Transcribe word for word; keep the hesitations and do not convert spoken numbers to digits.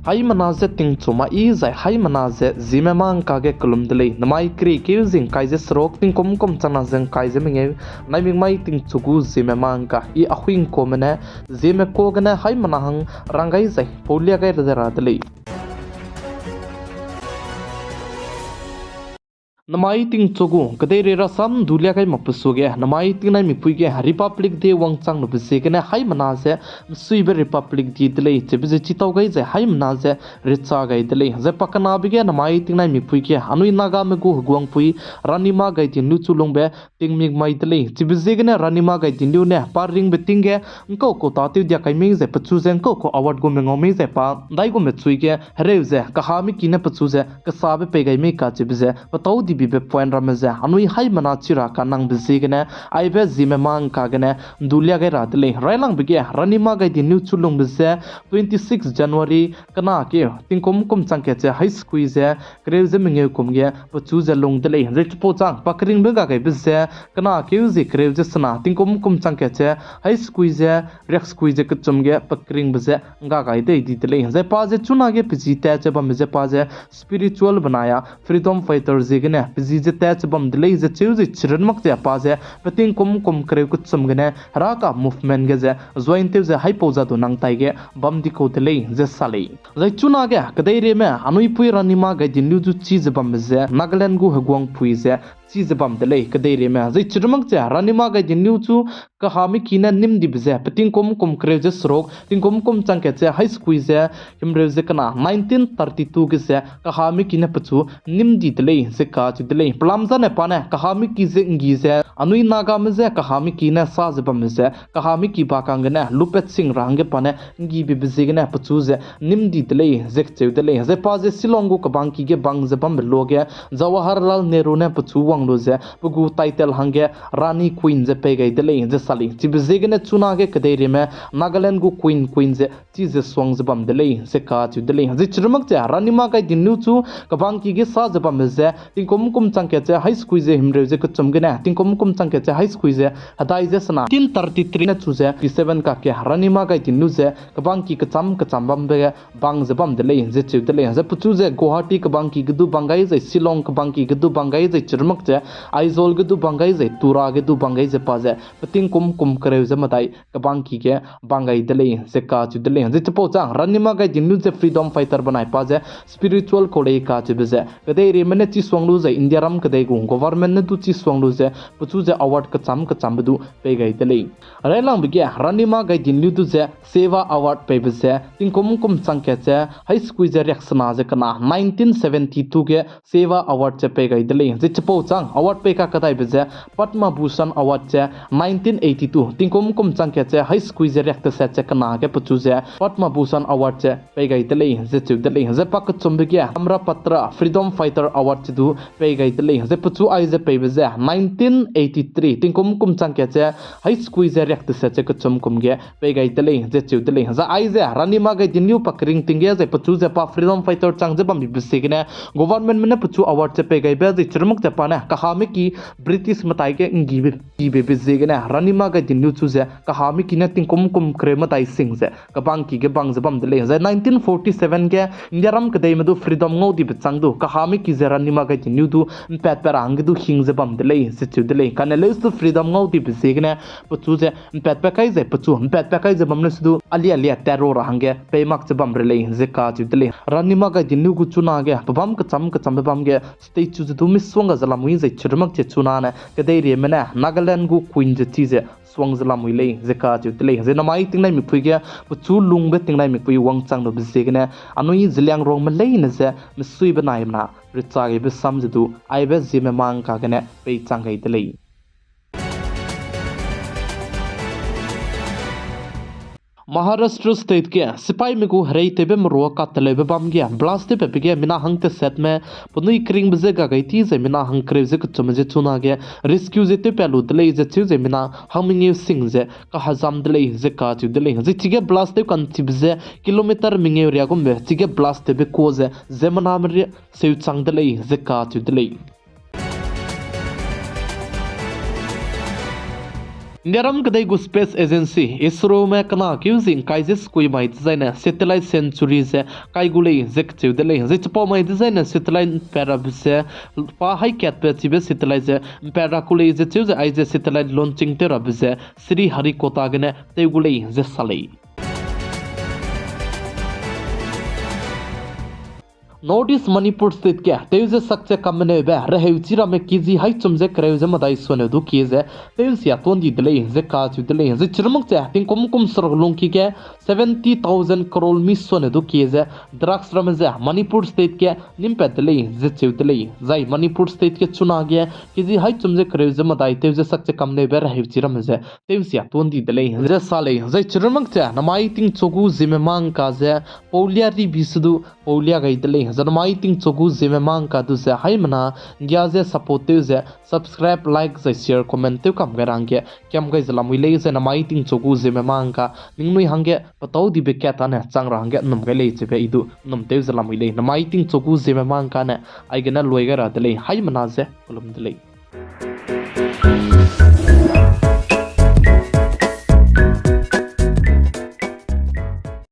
Haimena ze tingchu ma i zai haimena ze Zeme mâ ngka ge kelum de lei. Namai keriekeu zingkai ze seruk tingkum kum changna ze ngkai ze mengeu, naimik mai tingchu gu Zeme mâ ngka i Ahuingkuame ne Zeme ka gene haimena hang rang gai zai paulia gai ra de lei. Namai tingchu gu kedeirei rasam dulia gai mak pe suage namai tingnaimikpui ge Republic Day wangchang lube ziegene haimena ze misuibe Republic Day de lei chibe ze chitau gai zai haimena ze recha gai de lei. Zai pakenabe ge namai tingnaimikpui ge anui Nagame gu heguangpui Ranima Gaidinliu chu lungbe tingmik mai de lei. Chibe ziegene Ranima Gaidinliu ne pa ringbe ting ge ngkau kau tâtew dia kai mei zai pechu ze ngkau kau award gu mengau mei zai pa ndaigumbe chui ge hereu ze kahamiki ne pechu ze kesabe pei gai mei kacheube ze petâu dibibe point ramme ze anui haimena chi ra kanangbe ziegene aibe Zeme mâ ngka gene ndulia gai ra de lei. Railangbe ge Ranima Gaidinliu chu lungbe ze twenty six January kena keu tingkum kum chang kat ze hai sekui ze kereu ze mengeu kum ge pechu ze lung de lei. Zai chipau chang pa keringbe ga gaibe ze kena keu ze kereu ze sena tingkum kum chang kat ze hai sekui ze riak sekui ze kechum ge pa keringbe ze ngga gai dei di de lei. Zai pa ze chunage pe ji tat ze bambe ze pa ze spiritual benai a freedom fighter ziegene pe ji ze tat ze bam de lei ze cheu ze chirun mak ze pa ze pe tingkum kum kereu kechum gene Heraka movement ge ze join tew ze haipau za du nang tai ge bam di kau de lei ze sa lei. Zai chunage kedeireme anuipui Ranima Gaidinliu zu chi ze bambe ze Nagaland gu heguangpui ze chi ze bam de lei kedeireme. Zai chirun mak ze Ranima Gaidinliu chu kahamiki ne nim dibe ze pe tingkum kum kereu ze seruk tingkum kum chang kat ze hai sekui ze himreu ze kena nineteen thirty two ge ze kahamiki ne pechu nim di de lei ze kacheu de lei. Pelam zane pa ne kahamiki ze nggi ze anui Nagame je kahamiki ne sa ze bambe ze kahamiki ba kang gene lupat sing ra hangge pa ne nggibibe ziegene pechu ze nim di de lei ze kacheu de lei. Zai pa ze Shillong gu kebangki ge bang ze bambe luage Jawaharlal Nehru ne pechu wang lu ze pe gu title hangge Rani Queen ze pei gai de lei ze sa lei. Chibe ziegene chunage kedeireme Nagaland gu Queen Queen ze chi ze suang ze bam de lei ze kacheu de lei. Zai chirun mak ze Ranima Gaidinliu chu kebangki ge sa ze bambe ze tingkum kum chang kat ze hai sekui ze himreu ze kechum gene tingkum kum chang kat ze hai sekui ze hedai ze sena nineteen thirty three ne chu ze fifty seven kakge Ranima Gaidinliu ze kebangki kecham kecham bambe ge bang ze bam de lei ze cheu de lei. Zai pechu ze Guwahati kebangki ge du bang gai zai Shillong kebangki ge du bang gai zai chirun mak ze Aizawl ge du bang gai zai Tura ge du bang gai ze pa ze pe tingkum kum kereu ze medai kebangki ge bang gai de lei ze kacheu de lei. Zai chipau chang Ranima Gaidinliu ze freedom fighter benai pa ze spiritual kau lei kacheube ze kedeireme ne chi suang lu zai Indiaram kedei gu government ne du chi suang lu ze pechu ze award kecham kechambe du pei gai de lei. Railangbe ge Ranima Gaidinliu du ze Seva Award peibe ze tingkum kum chang kat ze hai sekui ze riak sena ze kena nineteen seventy two ge Seva Award ze pei gai de lei. Zai chipau chang award pei kakedaibe ze Padma Bhushan Award ze nineteen eighty two tingkum kum chang kat ze hai sekui ze riak teset ze kena ge pechu ze Padma Bhushan Award ze pei gai de lei ze cheu de lei. Zai pa kechumbe ge Tamra Patra Freedom Fighter Award ze du pei gai de lei. Zai pechu aize peibe ze nineteen eighty three tingkum kum chang kat ze hai sekui ze riak teset ze kechum kum ge pei gai de lei ze cheu de lei. Zai aize Ranima Gaidinliu pa kering ting ge zai pechu ze pa freedom fighter chang ze bambibe ziegene governmentme ne pechu award ze pei gaibe zai chirun mak ze pa ne kahamiki British metai ge nggibe, nggibe be ziegene Ranima Gaidinliu chu ze kahamiki ne tingkum kum kereu medai sing ze kebangki ge bang ze bam de lei. Zai nineteen forty seven ge Indiaram kedeime du freedom ngau dibe chang du kahamiki ze Ranima Gaidinliu du mpatpat ra hangge du hing ze bam de lei ze cheu de lei. Kane leuse du freedom ngau dibe ziegene pechu ze mpatpat kai zai pechu mpatpat kai ze bam leuse du alia alia tat ra ra hangge pei mak ze bam re lei ze kacheu de lei. Ranima Gaidinliu gu chunage pebâm kecham kechambe bam ge statue ze du misongga ze lamui zai chirun mak ze chunane kedeireme ne Nagaland gu Queen ze chi ze suang ze lamui lei ze kacheu de lei. Zai namai tingnaimikpui ge pechu lungbe tingnaimikpui wangchang lube ziegene anui Zeliangrongme leine ze mesuibe naimena rechagaibe sam ze du aibe Zeme mâ ngka gene peichang gai de lei. Maharashtra State ge sipaime gu hereitewbe merua kateleube bam ge blast tewpatbe ge mina hang tesetme penui keringbe je ga gai ti zai mina hang kereu ze kechumme je chunage rescue ze tewpat lu de lei ze cheu zai mina hang mengeu sing ze kahezam de lei ze kacheu de lei. Zai chige blast tew ka'nchibe ze kilometer mengeu riagumbe chige blast tewbe kua ze ziemmename ria seuchang de lei ze kacheu de lei. Indiaram kedei gu Space Agency, ISROme kena keu zi ngkai ze sekui mai dezaine satellite century ze kai gu lei ze kacheu de lei. Zai chipau mai dezaine satellite mpat rabe ze pa haikatbe chibe satellite ze mpat ra ku lei ze cheu ze aize satellite launching tew rabe ze Sriharikota gene tew gu lei ze sa lei. North East Manipur State ge tew ze sakche kammeneube reheuchi ramme kg haichum ze kereu ze medai suane du kie ze tew nsia tuan di de lei ze kacheu de lei. Zai chirmak ze tingkum kum seruk lungki ge seventy thousand crore mi suane du kie ze drugs ramme ze Manipur State ge nimpat de lei ze cheu de lei. Zai Manipur State ge chuna ge kg haichum ze kereu ze medai tew ze sakche kammeneube reheuchi ramme ze tew nsia tuan di de lei ze sa lei. Zai chirmak ze namai tingchu gu Zeme Mangka ze paulia ribi se du paulia gai de lei. Zai namai tingchu gu Zeme Mangka du ze haimena nggia ze support tew ze subscribe, like zai share, comment tew kam gai ra hangge kiam gai ze lamui lei. Zai namai tingchu gu Zeme Mangka ningnui hangge petau dibe kat ane chang ra hangge nnum gai lei chibe i du nnum tew ze lamui lei. Namai tingchu gu Zeme Mangka ne aigene lui gai ra de lei, haimena ze kelum de lei.